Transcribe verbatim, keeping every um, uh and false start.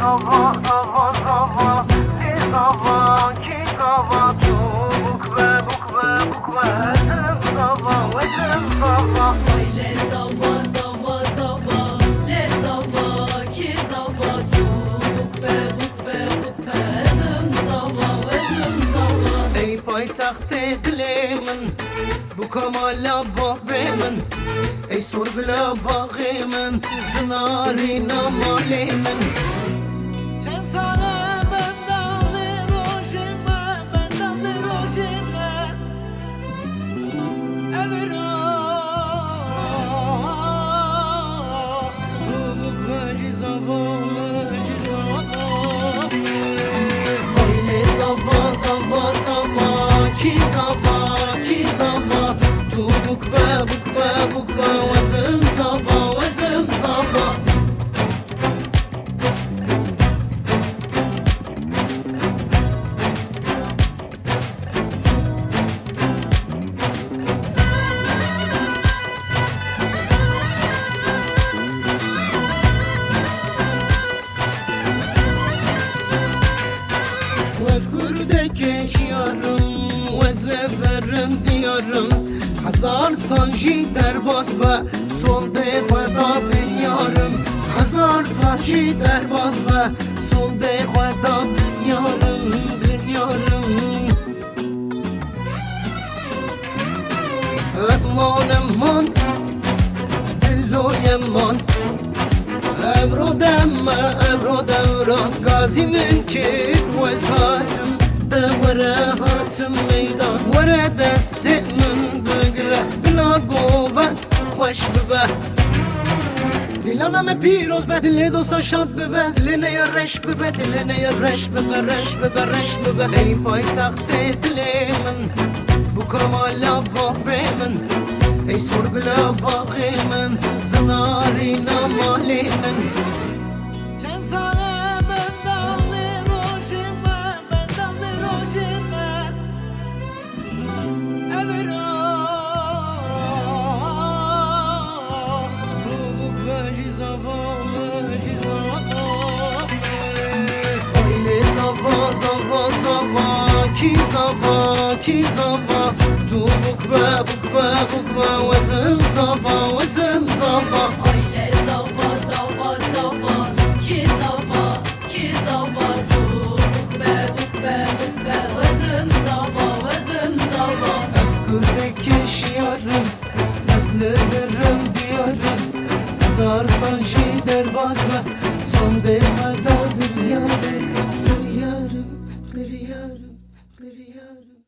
Zava, zava, zava, lê zava, kî zava, tu bûk be, bûk be, bûk be, ez im zava, ez im zava. Ay lê zava, zava, zava, lê zava, kî zava, tu bûk be, bûk be, bûk be, ez im zava, ez im zava. Ey paytextê dilê min, bûka mala bavê min, ey sorgula baxê min, zinarîna malê min. Çend sal e benda vê rojê me, benda vê rojê me. Evro, tu bûk be jî zava, me jî zava. Ay lê zava, zava, zava, kî zava, kî zava. Tu bûk be, bûk be, bûk be, ez im zava, ez im zava. Ez kurdekê şiyar im, ez li vir im diyar im. Hezar sal jî derbas be, sondê xwe da biryar im. Hezar sal jî derbas be, sondê xwe da biryar im, biryar im. Eman, eman, dilo eman. Evro deme, evro dewran. Gazî min kir, wez hatim, de were hatim meydan. Were destê min bigire, bila govend xweş bibe. Dilana me pîroz be, dilê dostan şad bibe. Dilê ne ya reş bibe, dilê ne ya reş bibe, reş bibe, reş bibe. Ey paytextê dilê min, bûka mala bavê min, ey sorgula baxê min, zinarîna malê min. Çend sal e benda vê rojê me, benda vê rojê me. Evro, tu bûk be jî zava, me jî zava. Ay lê zava, zava, zava, kî zava, kî zava. Tu bûk be, bûk be, bûk be, ez im zava, ez im zava. Ay lê zava, zava, zava, kî zava, kî zava, tu bûk be, bûk be, bûk be, ez im zava, ez im zava. Ez kurdekî şiyar im, ez li vir im diyar im. Hezar sal jî derbas be, sondê xwe da biryar im, biryar im, biryar im, biryar im.